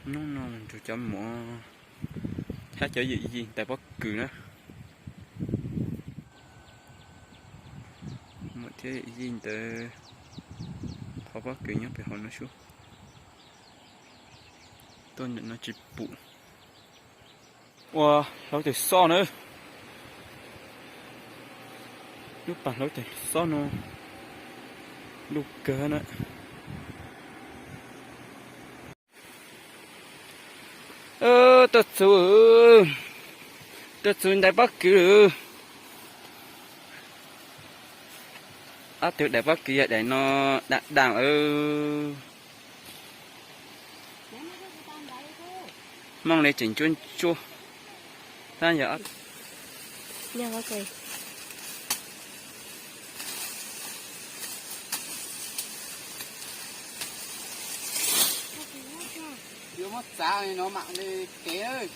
Hnub no mus nrug cov muam thiab cov yawm yij ntais pob kws na. Muam thiab yawm yij ntawd qhov pob kws nyob pem hauv no sub. Tuaj ntawm no tsis pum. Ua hlauv taws xob na. Lub pas hlauv taws xob no luj kawg na. Tuaj txug, tuaj txug ntais pob kws. Ob tug daim pob kws yog daim no, dam dam lawm. Hmoob li tseem ntsuab ntsuab. Tab yog yuav muab txav no mam li kev.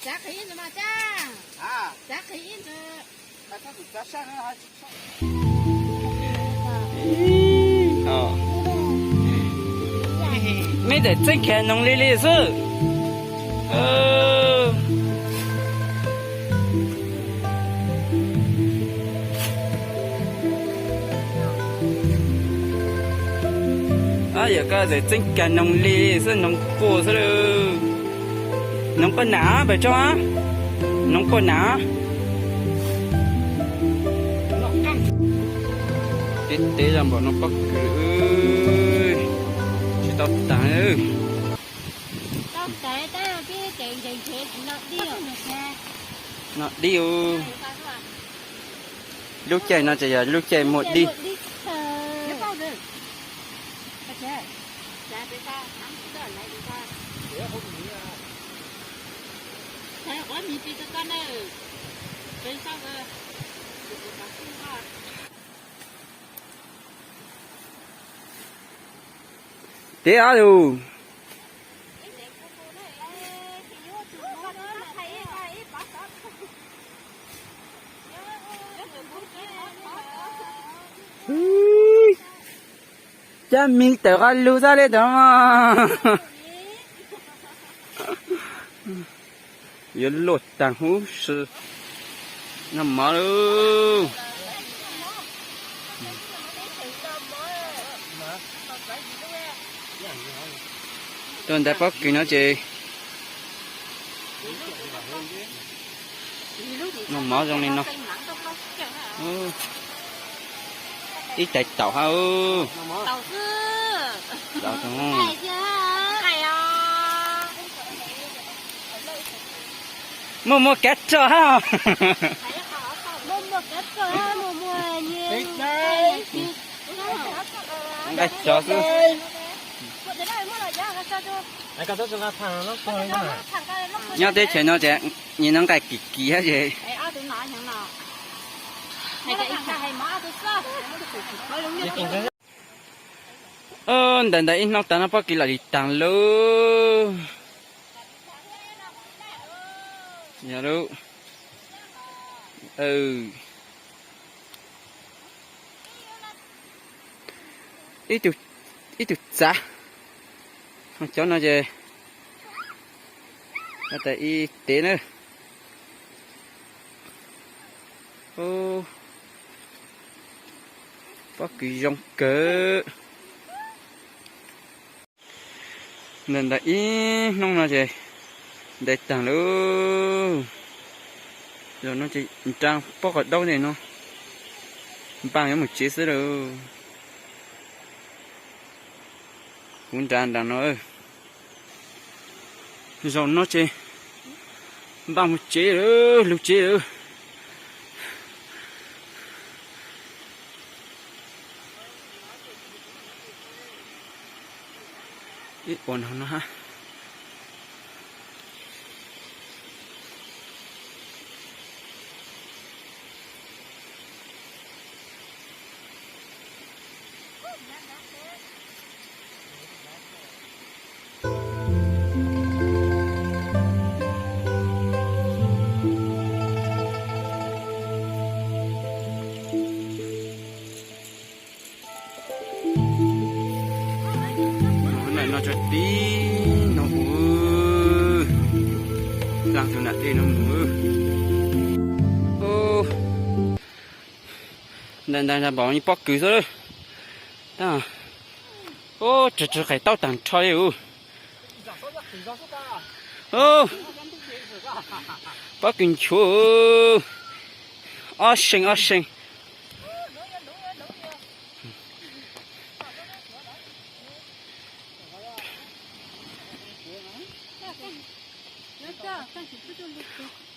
Txav qhwv ib ntawd mas Txav. Txav qhwv ib ntawd. Meb txawm txeeb kiag noog li li xwb. Yog koj txawm txeeb kiag noog li xwb, noog quaj xwb. Noog quaj nam pem tsob, noog quaj nam. Teb teb zog npaum no pob kws tsis tau tag. No dib. Lub caij no ces yog lub caij muaj dib. Teb ob lus. Cab mis tawm qhov lug txhob li tawm mas. Yuav luaj tag huv si. Noj mov lauj. Tuaj ntais pob kws no ces noj mov zoo li no. Ib tais taum hab. Muaj muaj kav rog hab. Nqaij tsov xwb. Nyob teb chaws no ces nyias no nqaij kim kim hab ces. Ntawm ntawm ib hnub tag no pob kws lam li taag lauj. Yog lauj. Ib tug txav, ho cov no ces tas ib tev na. Pob kws zoo kawg. Ntawm ntawm ib hnub no ces ntais taag lauj. Zaum no ces nrad pob qos daub ntawm no, npaj yuav mus tsev xwb lauj. Kuv nrad nram no. Zaum no ces npaj mus tsev lawm, lug tsev lawm. Ib puas no no hab. Rau tib no ua, laag tus nram dej no mus. Ntais ntais ntais npaum li pob kws xwb. Tab, tsw tsw qes taub tag nrho li. Pob kws nchuav, ob seeg ob seeg.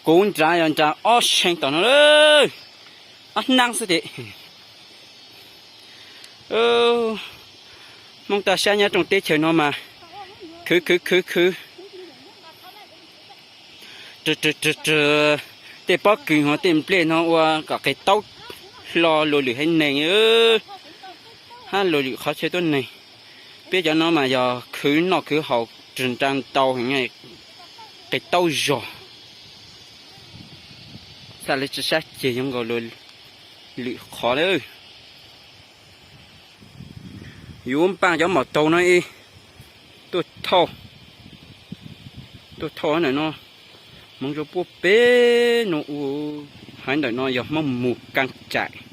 Kuv nrad yog nrad ob seeg tom no lawm, ob hnab xwb tes. Hmoob toj siab nyob rooj teb chaws no mas khwv khwv khwv khwv, rw rw rw rw tej pob kws hov tej nplej no ua kom qes taub hlo luag lwm haiv neeg, hab luag lwm qhov chaw tuab neeg. Peb cov no mas yog khwv noj khwv haus rwg nra ntau heev, qes taub zog. Xav li tsi sab ceg zoo nkaus luag lwm qhov lawm. Yuav npaaj cov maum taug no tuaj thauj, tuaj thauj ntawm no, hmoov zoo puab peb no ua. Haiv ntawm no yog Hmoob Mus Kaab Tsaim.